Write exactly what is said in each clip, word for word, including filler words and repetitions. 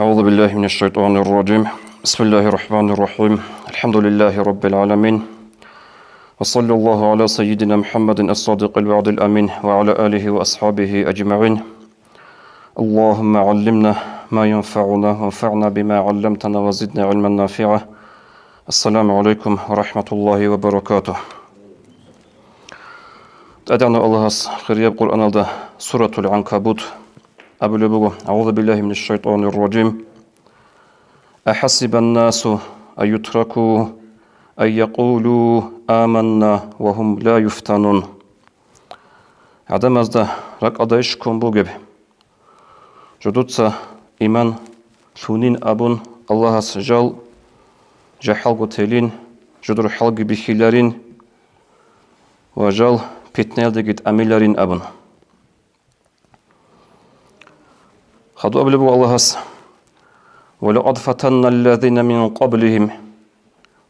أعوذ بالله من الشيطان الرجيم. بسم الله الرحمن الرحيم. الحمد لله رب العالمين. وصلى الله على سيدنا محمد الصادق الوعد الأمين وعلى آله وأصحابه أجمعين. اللهم علمنا ما ينفعنا وانفعنا بما علمتنا وزدنا علما نافعا. السلام عليكم ورحمة الله وبركاته. ТӀадегӀанав Аллагьас хирияб Къуръаналда, Суратул ГӀанкабут, абулеб буго: أعوذ بالله من الشيطان الرجيم. أحسب الناس أن يتركوا أن يقولوا آمنا وهم لا يفتنون. ГӀадамазда ракӀалда иш ккун бугеб, жодоца иман лъунин абун, Аллагьас жал жахӀалго телин, жодор хӀалги бихьиларин ва жал питнаялдеги тӀамиларин абун. Хадуб абулеб буго Аллагьас: ولقد فتنا الذين من قبلهم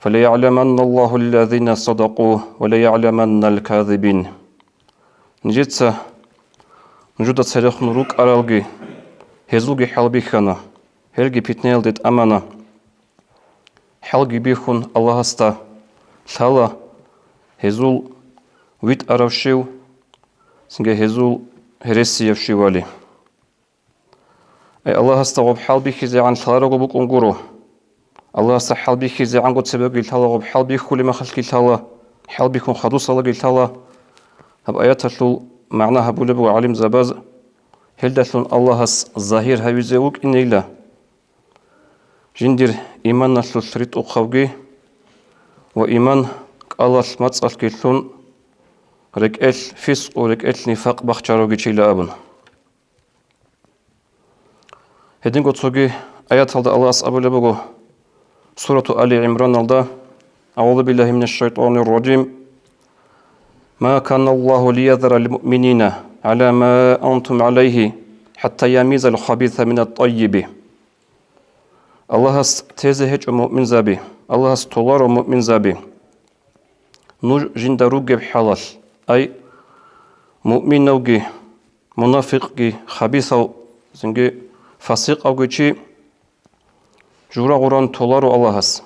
فليعلمن الله الذين صدقوا وليعلمن الكاذبين. Нижеца нужуда церехун рукӀаралги, гьезулги хӀалбихьана, гьелги питнаялде тӀамана. ХӀалги бихьун Аллагьасда лъала гьезул витӀарав щив, цинги гьезул гьересияв щивали. Ай, Аллагьасда гъоб хӀалбихьизегӀан лъаларого букӀун гуро. Аллагьасда хӀалбихьизегӀанго цебеги лъала, гъоб хӀалбихьулеб мехалъги лъала, хӀалбихьун хадусалаги лъала. Гьаб аяталъул магӀна гьабулеб буго гӀалимзабаз: гьелдалъун Аллагьас загьир гьавизе вукӀинейила жиндир иманалъулъ ритӀухъавги ва иман кӀалалъ мацӀалъги лъун, рекӀелъ фискъу, рекӀелъ нифакъ бахчаравги чила абун. Гьединго цоги аяталда Аллагьас абулеб буго, Сурату Али ГӀимраналда: أعوذ بالله من الشيطان الرجيم. ما كان الله ليذر المؤمنين على ما أنتم عليه حتى يميز الخبيث من الطيب. Аллагьас тезе гьечӀо муъминзаби, Аллагьас толаро муъминзаби нуж жинда ругеб хӀалалъ, ай, муъминавги, мунафикъги, хабисав, цинги фасикъавги чи жура-гъуран толаро Аллагьас.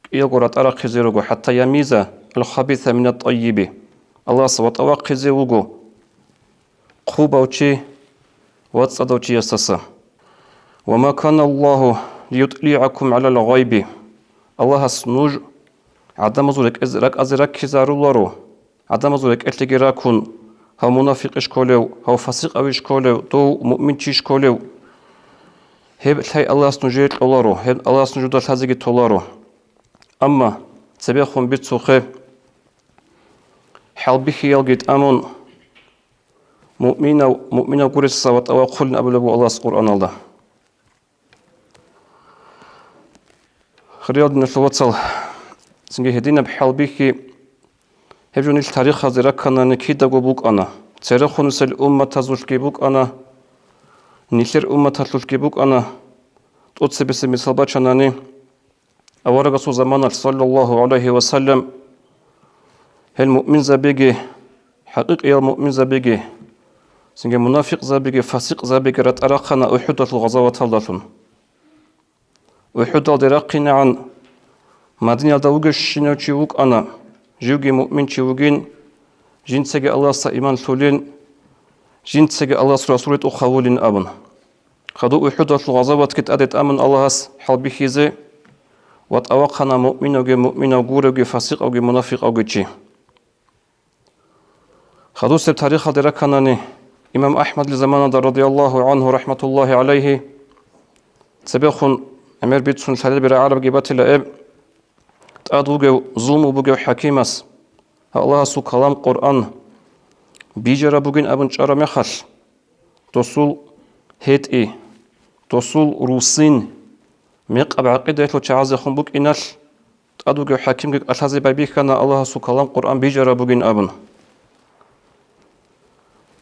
КӀиялго ратӀа рахъизе руго, حتى يميز الخبيث من الطيب. Аллагьас ватӀа вахъизе вуго хъубав чи вацӀцӀадав чиясдаса. وما كان الله ليطلعكم على الغيب. Аллагьас нуж гӀадамазул рекӀез-, ракӀазе раккизаруларо, гӀадамазул рекӀелъеги ракун, гьав мунафикъищ кколев, гьав фасикъавищ кколев, дов муъминчийищ кколев, гьеб лъай Аллагьас нужее кьоларо, гьеб Аллагьас нужуда лъазеги толаро. Амма цебехун бицухъе, хӀалбихьиялги тӀамун, муъминав, муъминав гуресдаса ватӀа вахъулин абулеб буго Аллагьас Къуръаналда. Хириял диналъул вацал, цинги гьединаб хӀалбихьи гьеб жо нилъ тарихалде ракканани кидаго букӀана, церехун нилъер умматазулъги букӀана, нилъер умматалъулъги букӀана. ТӀоцебесеб мисал бачанани, аварагасул заманалъ, саллаллагьу гӀалайгьи ва саллам, гьел муъминзабиги, хӀакъикъиял муъминзабиги, цинги мунафикъзабиги, фасикъзабиги ратӀа рахъана УхӀудалъул гъазаваталдалъун. УхӀудалде рахъинегӀан Мадинаялда вугевщинав чи вукӀана, живги муъминчи вугин, жинцаги Аллагьасда иман лъулин, жинцаги Аллагьасул расул ритӀухъ гьавулин абун. Хадуб УхӀудалъул гъазаватги тӀаде тӀамун Аллагьас хӀалбихьизе, ватӀа вахъана муъминавги, муъминав гуревги, фасикъавги, мунафикъавги чи. Хадусеб тарихалде ракканани, имам АхӀмадил заманалда, радияллагьу гӀангьу, рахӀматуллагьи гӀалайгьи, цебехун гӀемер бицун лъалебе рагӀарабги батила эб, тӀад вугев, зулму бугев хӀакимас, Аллагьасул калам Къуръан бижараб бугин абун чӀараб мехалъ, досул гьетӀи, досул русин, мекъаб гӀакъидаялъул чагӀазехун букӀиналъ, тӀад вугев хӀакимги кӀалъазе байбихьана Аллагьасул калам Къуръан бижараб бугин абун.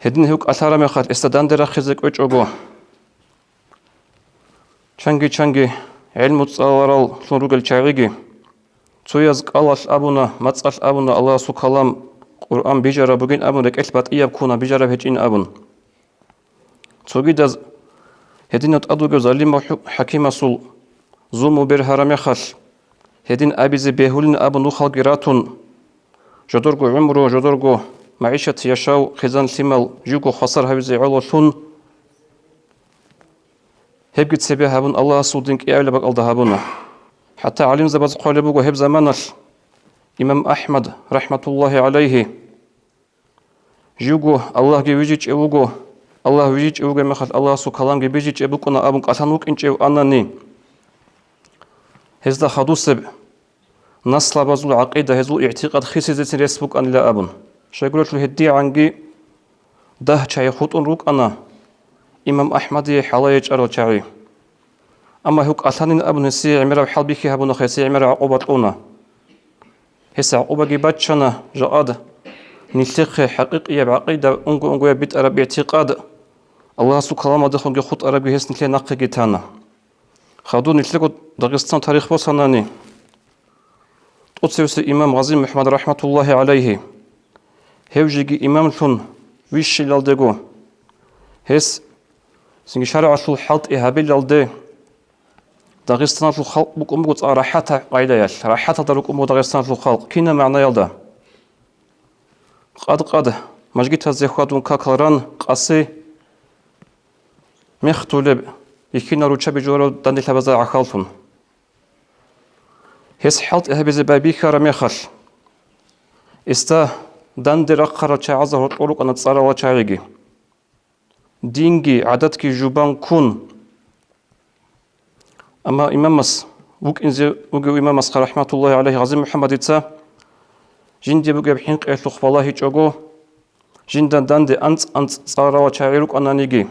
Гьедин гьев кӀалъараб мехалъ, гьесда данде рахъизе кӀвечӀого, чанги-чанги гӀелму цӀалараллъун ругел чагӀиги, цояз кӀалалъ абуна, мацӀалъ абуна Аллагьасул калам Къуръан бижараб бугин абун, рекӀелъ батӀияб ккуна, бижараб гьечӀин абун. Цогидаз Гьединав тӀад вугев залимав хӀу-, хӀакимасул зулму бергьараб мехалъ, гьедин абизе бегьулин абун нухалги ратун, жодорго гӀумру, жодорго магӀишат яшав, хъизан-лъимал живго хвасар гьавизе гӀололъун, гьебги цебе гьабун, Аллагьасул дин кӀиабилеб бакӀалда гьабуна. ХӀатта гӀалимзабаз хъвалеб буго гьеб заманалъ имам АхӀмад, рахӀматуллагьи гӀалайгьи, живго Аллагьги вижичӀев вуго, Аллагь вижичӀев вугеб мехалъ Аллагьасул каламги бижичӀеб букӀуна абун кӀалъан вукӀинчӀев анани, гьезда хадусеб наслабазул гӀакъида, гьезул игӀтикъад хисизецин рес букӀанила абун. Щайгурелъул гьедигӀанги дагь чагӀи хутӀун рукӀана имам АхӀмадие хӀалае чӀарал чагӀи. Амма гьев кӀалъанин абун гьесие гӀемераб хӀалбихьи гьабуна, гьесие гӀемераб гӀакъуба кьуна. Гьес гӀакъубаги баччана, жакъад нилъехъе хӀакъикъияб гӀакъида, унго-унгояб битӀараб игӀтикъад, Аллагьасул каламалдехунги хутӀарабги гьес нилъее нахъеги тана. Хадур нилъего Дагъистан тарих босанани, тӀоцевесев имам Гъази МухӀаммад, рахӀматуллагьи гӀалайгьи, гьев жеги имамлъун вищилалдего, гьес цинги шаргӀалъул хӀалтӀи гьабилалде, Дагъистаналъул халкъ букӀун буго цӀакъ рахӀатаб къайдаялъ, рахӀаталда рукӀун буго Дагъистаналъул халкъ, кинаб магӀнаялда? Къад-къад мажгитазде хьвадун какал ран, къаси мех тулеб, бихьинал руччаби жугьарал данделъабазда гӀахьаллъун. Гьес хӀалтӀи гьабизе байбихьараб мехалъ, гьесда данде рахъарал чагӀазда гьоркьор рукӀана цӀарал чагӀиги. Динги гӀадатги жубан ккун. Амма имамас, вукӀинзе вугев имамасха, рахӀматуллагьи гӀалайгьи, Гъази МухӀаммадица жинде бугеб хӀинкъиялъухъ балагьичӀого, жинда данде анцӀ-анцӀ цӀарал чагӀи рукӀананиги,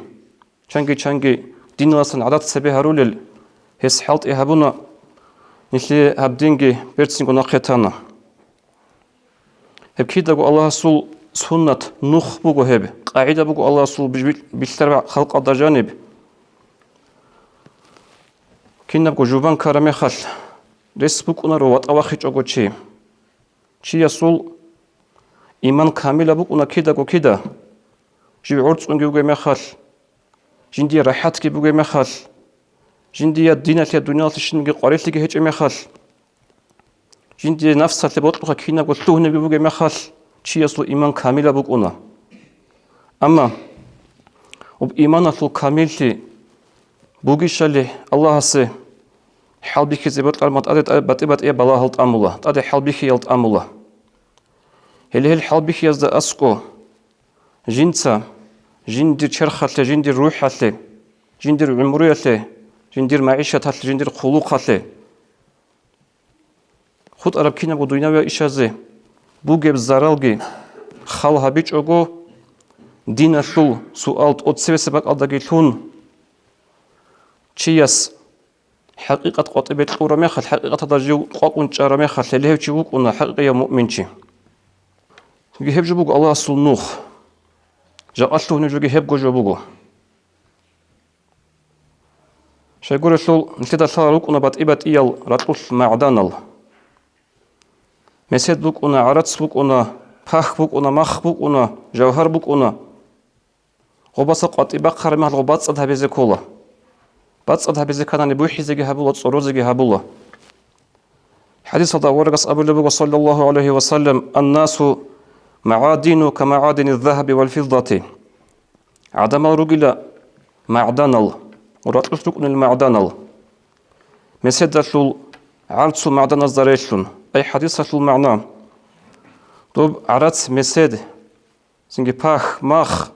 чанги-чанги диналасан гӀадат цебе гьарулел, гьес хӀалтӀи гьабуна, нилъее гьаб динги берцинго нахъе тана. Гьеб кидаго Аллагьасул суннат, нух буго гьеб, къагӀида буго Аллагьасул бил-, бил-, билълъараб халкъалда жаниб. Кинабго жубан ккараб мехалъ, рес букӀунаро ватӀа вахъичӀого чи. Чиясул иман камилаб букӀуна кидаго кида, жив гӀорцӀунги вугеб мехалъ, жиндие рахӀатги бугеб мехалъ, жиндие диналъе, дуниялалъе щибниги къварилъиги гьечӀеб мехалъ, жиндие нафсалъе бокьухъа кинабго лъугьунебги бугеб мехалъ, чиясул иман камилаб букӀуна. Амма об иманалъул камиллъи бугищали Аллагьасе хӀалбихьизе бокьараб мехалъ тӀаде-, тӀаде батӀи-батӀияб балагьал тӀамула, тӀаде хӀалбихьиял тӀамула. Гьеле гьел хӀалбихьиязда аскӀо жинца, жиндир черхалъе, жиндир рухӀалъе, жиндир гӀумруялъе, жиндир магӀишаталъе, жиндир хъулухъалъе, хутӀараб кинабго дуниявияб ишазе бугеб заралги хал гьабичӀого, диналъул суал тӀоцебесеб бакӀалдаги лъун, чияс хӀакъикъат къватӀибе кьураб мехалъ, хӀакъикъаталда жив къвакӀун чӀараб мехалъ, гьеле гьев чи вукӀуна хӀакъикъияв муъминчи. Гьеб жо буго Аллагьасул нух. Жакъа лъугьунеб жоги гьебго жо буго. Щайгурелъул нилъеда лъала рукӀуна батӀи-батӀиял ракьулъ магӀданал. Месед букӀуна, гӀарац букӀуна, пахь букӀуна, мах букӀуна, жавгьар букӀуна. Гъобаса къватӀи бахъараб мехалъ гъоб бацӀцӀад гьабизе ккола. БацӀцӀад гьабизе кканани бухӀизеги гьабула, цӀорозеги гьабула. ХӀадисалда аварагас абулеб буго, саллаллагьу гӀалайгьи ва саллам: «Аннасу магӀадину ка магӀадини ззагьаби вал фиддати». ГӀадамал ругила магӀданал, ракьулъ рукӀунел магӀданал, меседалъул гӀарцул магӀданазда релълъун. Ай хӀадисалъул магӀна: доб гӀарац, месед, цинги пахь, мах,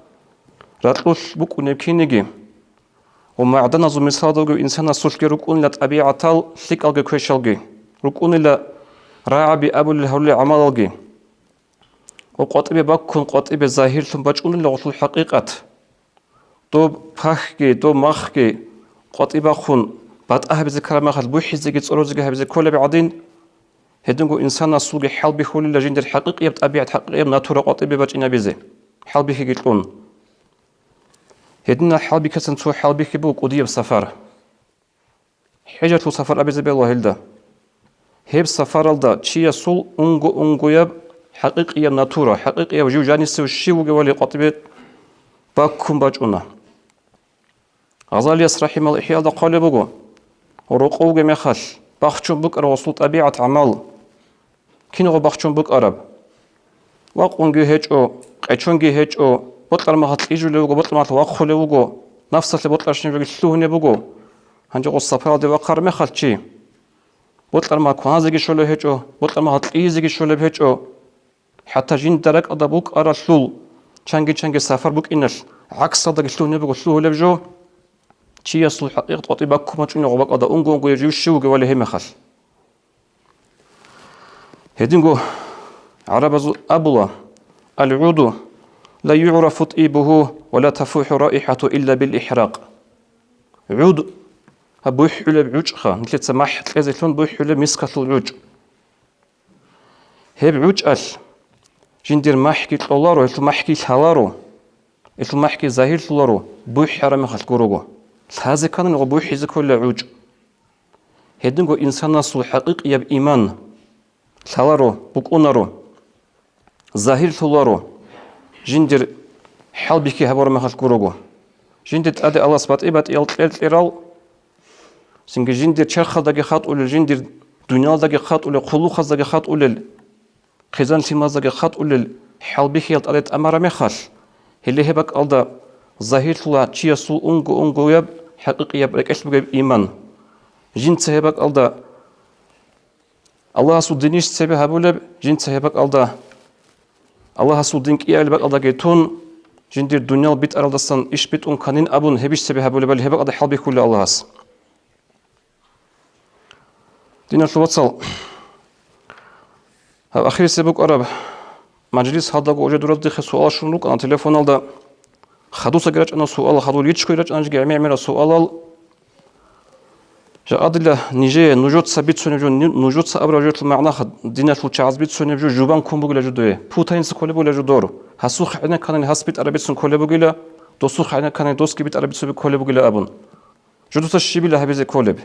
ракьулъ букӀунеб киниги, ва магӀданазул мисалда вугев инсанасулъги рукӀунила тӀабигӀатал лъикӀалги квешалги, рукӀунила рагӀаби абулел гьарулел гӀамалалги, ва къватӀибе баккун къватӀибе загьирлъун бачӀунила гъолъул хӀакъикъат. Доб пахьги, доб махги къватӀи бахъун, батӀа гьабизе ккараб мехалъ бухӀизеги цӀорозеги гьабизе кколеб гӀадин, гьединго инсанасулги хӀалбихьулила жиндир хӀакъикъияб тӀабигӀат, хӀакъикъияб натура къватӀибе бачӀинабизе, хӀалбихьиги кьун. Гьединал хӀалбихьасан цо хӀалбихьи буго кӀудияб сапар. ХӀежалъул сапар абизе бегьула гьелда. Гьеб сапаралда чиясул унго-унгояб хӀакъикъияб натура, хӀакъикъияб жив жанисев щив вугевали къватӀибе баккун бачӀуна. Гъазалияс рахӀимал ИхӀяалда хъвалеб буго: рокъов вугеб мехалъ, бахчун букӀараб гъосул тӀабигӀат-гӀамал, киналго бахчун букӀараб? Вакъунги гьечӀо, къечонги гьечӀо, бокьараб мехалъ кьижулев вуго, бокьараб мехалъ вахъулев вуго, нафсалъе бокьарабщинаб жоги лъугьунеб буго. Гьанже гъос сапаралде вахъараб мехалъ чи, бокьараб мехалъ кваназеги щолев гьечӀо, бокьараб мехалъ кьижизеги щолеб гьечӀо. ХӀатта жинда ракӀалда букӀаралъул чанги-чанги сапар букӀиналъ гӀаксалдаги лъугьунеб буго лъугьулеб жо, чиясул хӀакъикъат къватӀибе баккун бачӀунеб гъоб бакӀалда унго-унго жив щив вугевали гьеб мехалъ. Гьединго гӀарабазул абула: «Ал-гӀуду ла югӀрафу тӀибугьу ва ла тафухӀу раихӀату илла бил ихӀракъ». ГӀуд, гьаб бухӀулеб гӀучӀха, нилъеца махӀ кьезелъун бухӀулеб мискалъул гӀучӀ. Гьеб гӀучӀалъ жиндир махӀги кьоларо, гьелъул махӀги лъаларо, гьелъул махӀги загьирлъуларо, бухӀараб мехалъ гурого. Лъазе ккани гъо бухӀизе кколила гӀучӀ. Гьединго инсанасул хӀакъикъияб иман лъаларо, букӀунаро, загьирлъуларо, жиндир хӀалбихьи гьабураб мехалъ гурого. Жиндир тӀаде Аллагьас батӀи-батӀиял кьер-кьерал, цинги жиндир черхалдаги хатӀулел, жиндир дуниялдаги хатӀулел, хъулухъаздаги хатӀулел, хъизан-лъималаздаги хатӀулел хӀалбихьиял тӀаде тӀамараб мехалъ, гьеле гьеб бакӀалда загьирлъула чиясул унго-унгояб хӀакъикъияб рекӀелъ бугеб иман. Жинца гьеб бакӀалда Аллагьасул динищ цебе гьабулеб, жинца гьеб бакӀалда Аллагьасул дин кӀиабилеб бакӀалдаги тун, жиндир дуниял битӀаралдасан иш битӀун кканин абун гьебищ цебе гьабулебали гьеб бакӀалда хӀалбихьула Аллагьас. Диналъул вацал, гьаб ахирисеб букӀараб мажлис гьалдаго уже дураздехъе суал щун рукӀана телефоналда. Хадусаги рачӀана суал, хадур ичӀго рачӀана жеги гӀемер-гӀемерал суалал. Жакъа дила нижее нужеца бицунеб жо, ни-, нужеца абураб жоялъул магӀнаха диналъул чагӀаз бицунеб жо жубан ккун бугила жо дуе. Путаница кколеб бугила жо дор. Гьасухъ гӀенекканани гьас битӀараб бицун кколеб бугила, досухъ гӀенекканани досги битӀараб бицун кколеб бугила абун. Жо дуца щибила гьабизе кколеб?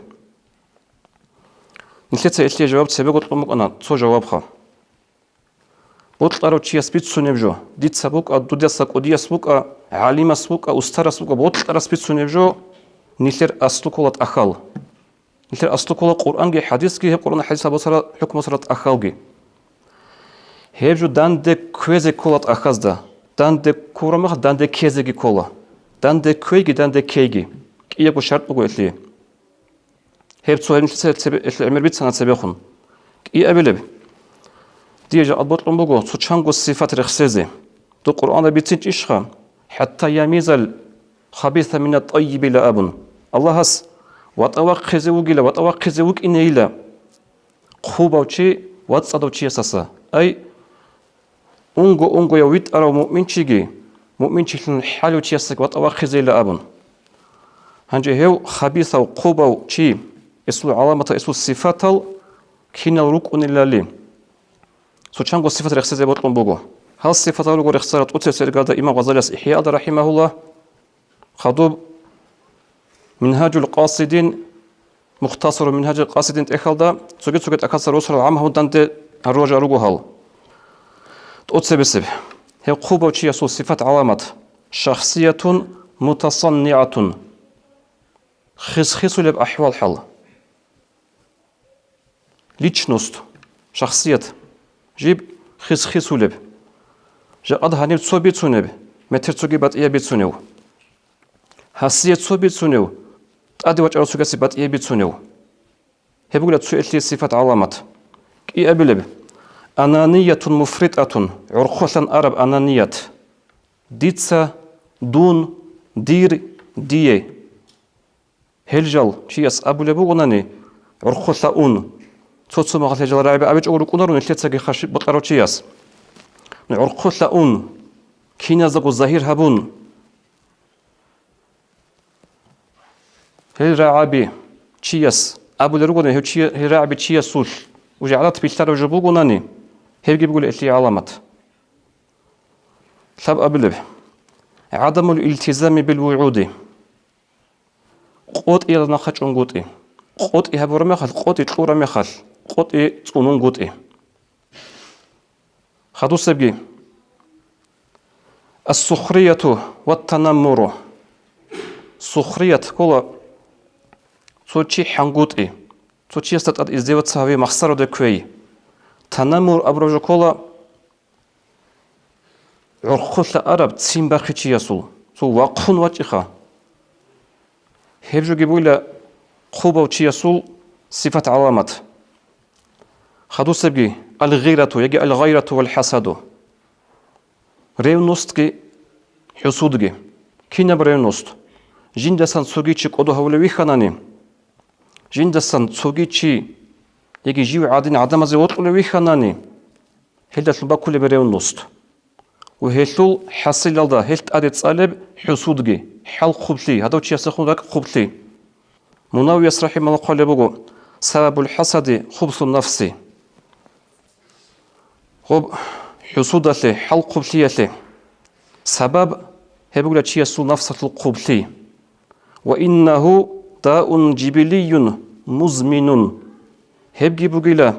Нилъеца гьелъие жаваб цебего кьун букӀана, цо жавабха. Бокьарав чияс бицунеб жо, дица букӀа, дудаса кӀудияс букӀа, гӀалимас букӀа, устарас букӀа, бокьарас бицунеб жо, нилъер аслу ккола тӀахьал. Нилъер аслу ккола Къуръанги хӀадисги, гьеб Къуръан хӀадисал босара-, хӀукму босара тӀахьалги. Гьеб жо данде кквезе ккола тӀахьазда. Данде ккураб мехалъ данде ккезеги ккола. Данде кквейги, данде ккейги. КӀиябго шартӀ буго гьелъие. Гьеб цо гьеб нилъеца цебе-, гьелъул гӀемер бицана цебехун. КӀиабилеб? Дие жакъа бокьун буго цо чанго сифат рехсезе. Дов Къуръанда бицинчӀищха? «ХӀатта ямизал хабиса мина тӀайибила», – абун. Аллагьас ватӀа вахъизе вугила, ватӀа вахъизе вукӀинейила хъубав чи вацӀцӀадав чиясаса. Ай, унго-унгояв витӀарав муъминчиги, муъминчилъун хӀалив чиясаги ватӀа вахъизейила абун. Гьанже гьев хабисав, хъубав чи, эсул гӀаламатал, эсул сифатал кинал рукӀунелали, цо чанго сифат рехсезе бокьун буго. Гьал сифатал руго рехсарал тӀоцебесеб иргаялда имам Гъазалияс ИхӀяалда, рахӀимагьуллагь, хадуб Мингьажул Къасидин, Мухтасару Мингьажул Къасидин тӀехьалда, цоги-цоги тӀахьазда росарал гӀаммагьун данде гьарулел жал руго гьал. ТӀоцебесеб. Гьеб хъубав чиясул сифат-гӀаламат: шахсиятун мутасаннигӀатун. Хис-хисулеб ахӀвал-хӀал. Личность, шахсият, жиб хис-хисулеб. Жакъад гьаниб цо бицунеб, метер цоги батӀияб бицунев. Гьасие цо бицунев, тӀаде вачӀарав цогасе батӀияб бицунев. Гьеб бугила цоялъе сифат-гӀаламат. КӀиабилеб: ананиятун муфритӀатун, гӀорхъолъан араб ананият. Дица, дун, дир, дие. Гьел жал чияс абулеб бугонани, гӀорхъолъа ун, цо-цо мехалъ гьел жал рагӀаби абичӀого рукӀунаро нилъецаги хъарщи бокьарав чияс. Ну, гӀорхъолъа ун, киназдаго загьир гьабун, гьел рагӀаби чияс абулел ругони, гьев чи-, гьел рагӀаби чиясулъ уже гӀадат билълъараб жо бугонани, гьебги бугила гьелъие гӀаламат. Лъабабилеб: гӀадамул илтизами бил вугӀуди. КъотӀиялда нахъа чӀунгутӀи. КъотӀи гьабураб мехалъ, къотӀи кьураб мехалъ, къотӀи цӀунунгутӀи. Хадусебги: ассухрияту ваттанаммуру. Сухрият ккола цо чи хӀангутӀи, цо чиясда тӀад издеваться гьаве, махсароде кквей. Танаммур абураб жо ккола гӀорхъолъа араб ццин бахъи чиясул, цо вахъун вачӀиха. Гьеб жоги буйла хъубав чиясул сифат-гӀаламат. Хадусебги: алгъирату яги алгъайрату вал хӀасаду. Ревностги, хӀусудги. Кинаб ревност? Жиндасан цоги чи кӀодо гьавулев вихьанани, жиндасан цоги чи яги жив гӀадин гӀадамазе вокьулев вихьанани, гьелдалъун бакулеб ревност. Ва гьелъул хӀасилалда гьелъ тӀаде цӀалеб хӀусудги, хӀал хъублъи, гьадав чиясехун ракӀ хъублъи. Мунавияс рахӀимагьуллагь хъвалеб буго: «Сабабул хӀасади хубсун нафси». Гъоб хӀусудалъе, хӀал хъублъиялъе сабаб гьеб бугила чиясул нафсалъул хъублъи. «Ва иннагьу даун жибилийюн музминун». Гьебги бугила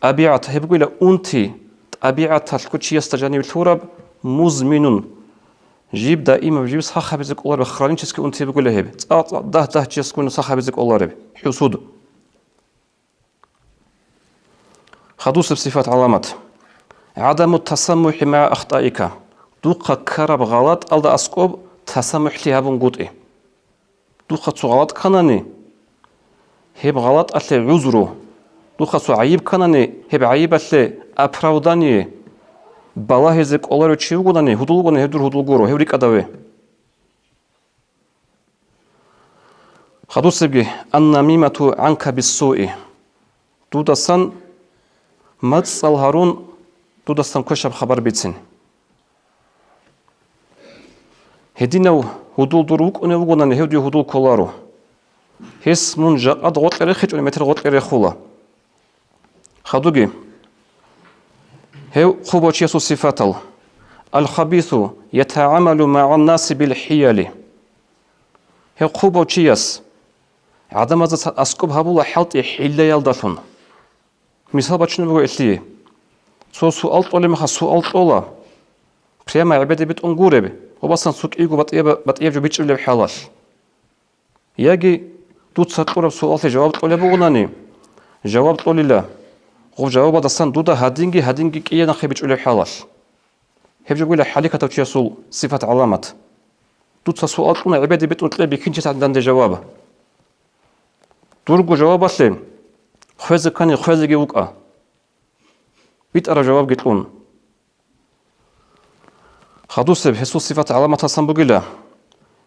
тӀабигӀат, гьеб бугила унти, тӀабигӀаталъго чиясда жанив лъураб, музминун. Жиб даимаб, жиб сах гьабизе кӀолареб, хронический унти бугила гьеб. ЦӀа-цӀа, дагь-дагь чиясгун сах гьабизе кӀолареб, хӀусуд. Хадусеб сифат-гӀаламат. «ГӀадаму тасаммухӀи магӀа ахтаика». Духъа ккараб гъалатӀалда аскӀоб тасамухӀлъи гьабунгутӀи. Духъа цо гъалатӀ кканани, гьеб гъалатӀалъе гӀузру, духъа цо гӀайиб кканани, гьеб гӀайибалъе оправдание, балагьизе кӀоларев чи вугони, гьудул вугони, гьев дур гьудул гуро, гьев рикӀкӀадаве. Хадусебги: «Ан-намимату гӀанка биссуи». Дудасан мацӀал гьарун, дудасан квешаб хабар бицин. Гьединав гьудул дур вукӀунев вугони, гьев дие гьудул кколаро. Гьес мун жакъа гъоркье рехичӀони, метер гъоркье рехула. Хадуги, гьев хъубав чиясул сифатал: «Аль-хабису ятагӀамалу магӀан-наси бил-хӀияли». Гьев хъубав чияс гӀадамазда цо аскӀоб гьабула хӀалтӀи хӀиллаялдалъун. Мисал бачунеб буго гьелъие. Цо суал кьолеб мехалъ суал кьола, прямо гӀебеде битӀун гуреб, гъобасан цо кӀиго батӀияб, батӀияб жо бичӀчӀулеб хӀалалъ. Яги дуца кьураб суаллъе жаваб кьолеб бугони, жаваб кьолила, гъоб жавабалдасан дуда гьадинги-гьадинги кӀияб нахъе бичӀчӀулеб хӀалалъ. Гьеб жо бугила хӀалихьатав чиясул сифат-гӀаламат. Дуца суал кьуна, гӀебеде битӀун кье бихьинчиясда данде жаваб. Дурго жавабалъе хвезе ккани хвезеги вукӀа, битӀараб жавабги кьун. Хадусеб гьесул сифат-гӀаламатасан бугила: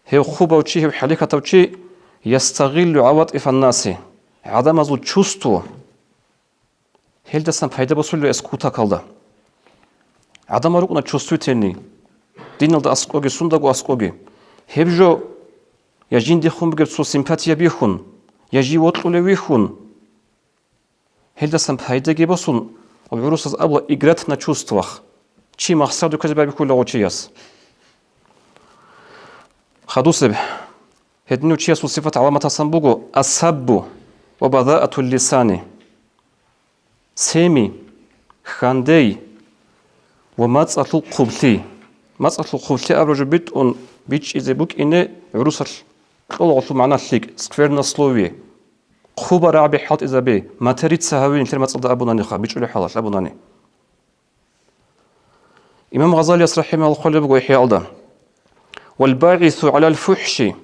гьев хъубав чи, гьев хӀалихьатав чи, ястагъиллу гӀаватӀифан-наси, гӀадамазул чувство, гьелдасан пайда босулев эс кутакалда. ГӀадамал рукӀуна чувствительный, диналда аскӀоги, сундаго аскӀоги. Гьеб жо я жиндехун бугеб цо симпатия бихьун, я жив вокьулев вихьун, гьелдасан пайдаги босун, гӀурусаз абула играть на чувствах, чи махсараде ккезе байбихьула гъов чияс. Хадусеб, гьединав чиясул сифат-гӀаламатасан буго: «Ас-саббу ва базаатул лисани». Семи, хьандей ва мацӀалъул хъублъи. МацӀалъул хъублъи абураб жо битӀун бичӀчӀизе букӀине гӀурусалъ кьолагъулъул магӀна лъикӀ, сквернословие. Хъубал рагӀаби хӀалтӀизаби, материться гьави нилъер мацӀалда абунаниха, бичӀчӀулеб хӀалалъ абунани. Имам Гъазалияс рахӀимагьуллагь хъвалеб буго ИхӀяалда: «Вал багӀису гӀалал фухӀши»,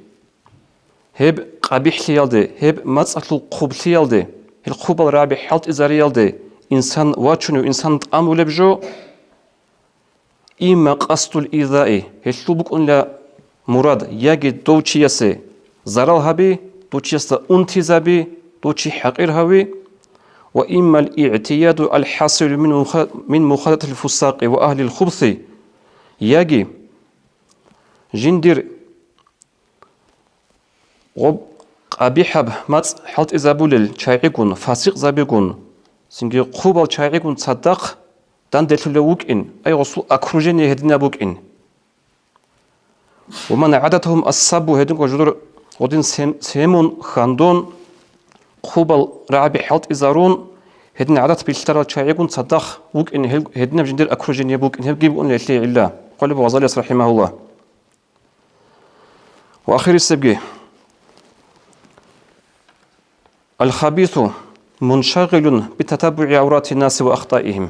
гьеб къабихӀлъиялде, гьеб мацӀалъул хъублъиялде, гьел хъубал рагӀаби хӀалтӀизариялде инсан вачунев, инсан тӀамулеб жо, имма къасдул изаи, гьелъул букӀунила мурад, яги дов чиясе зарал гьаби, дов чиясда унтизаби, дов чи хӀакъир гьави, ва иммал игӀтияду аль-хӀасилу мин муха-, мин мухалататил фусакъи ва агьлил хубси, яги жиндир гъоб къабихӀаб мацӀ хӀалтӀизабулел чагӀигун, фасикъзабигун, цинги хъубал чагӀигун цадахъ данделъулев вукӀин, ай гъосул окружение гьединаб букӀин. Ва ман гӀадатагьум ас-саббу, гьединго жидер гъодин сем-, семун, хьандун, хъубал рагӀаби хӀалтӀизарун, гьедин гӀадат билълъарал чагӀигун цадахъ вукӀин, гьел-, гьединаб жиндир окружение букӀин, гьебги букӀунила гьелъие гӀилла, хъвалеб Гъазалияс рахӀимагьуллагь. Ва ахирисебги, аль-хабису муншагъилун битатабугӀи гӀавратин-наси ва ахтаихим.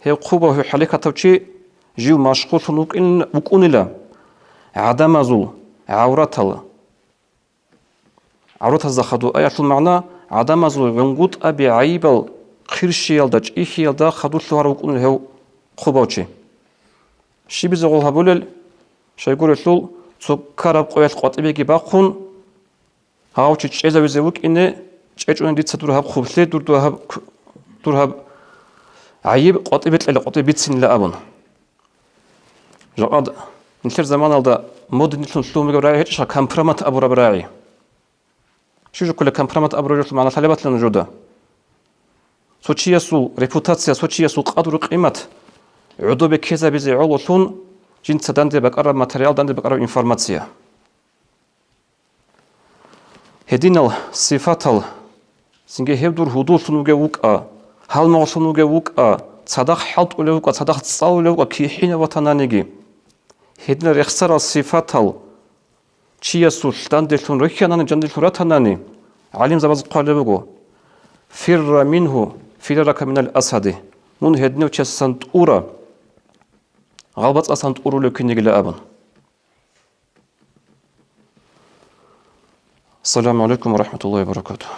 Гьев хъубав, гьев хӀалекатав чи жив машгъуллъун вукӀин-, вукӀунила гӀадамазул гӀавратал. ГӀавратазда хадув аялъул магӀна, гӀадамазул гӀунгутӀаби гӀайибал хъирщиялда, чӀихьиялда хадув лъугьарав вукӀунев гьев хъубав чи. Щибизе гъол гьабулел? Щайгурелъул, цо ккараб къоялъ къватӀибеги бахъун, гьав чи чӀезавизе вукӀине, чӀечӀони дица дур гьаб хъублъи, дур, дур гьаб, дур гьаб гӀайиб къватӀибе кьела, къватӀибе бицинила абун. Жакъад нилъер заманалда модинилъун лъугьун бугеб рагӀи гьечӀищха компромат абураб рагӀи? Щиб жо ккола компромат абураб жолъул магӀна лъалеб батила нужеда? Цо чиясул репутация, цо чиясул къадру-къимат гӀодобе ккезабизе гӀололъун жинца данде бакӀараб материал, данде бакӀараб информация. Гьединал сифатал, цинги гьев дур гьудуллъун вугев вукӀа, гьалмагълъун вугев вукӀа, цадахъ хӀалтӀулев вукӀа, цадахъ цӀалулев вукӀа, кихӀинав ватананиги. Гьединал рехсарал сифатал чиясулъ данделъун рихьанани, жанделъун ратанани, гӀалимзабаз хъвалеб буго: «Фирра мингьу, фирарака минал асади», мун гьединав чиясасан тӀура, гъалбацӀасан тӀурулев кинигила абун. Ассаламу гӀалайкум ва рахӀматуллагьи ва баракатугь.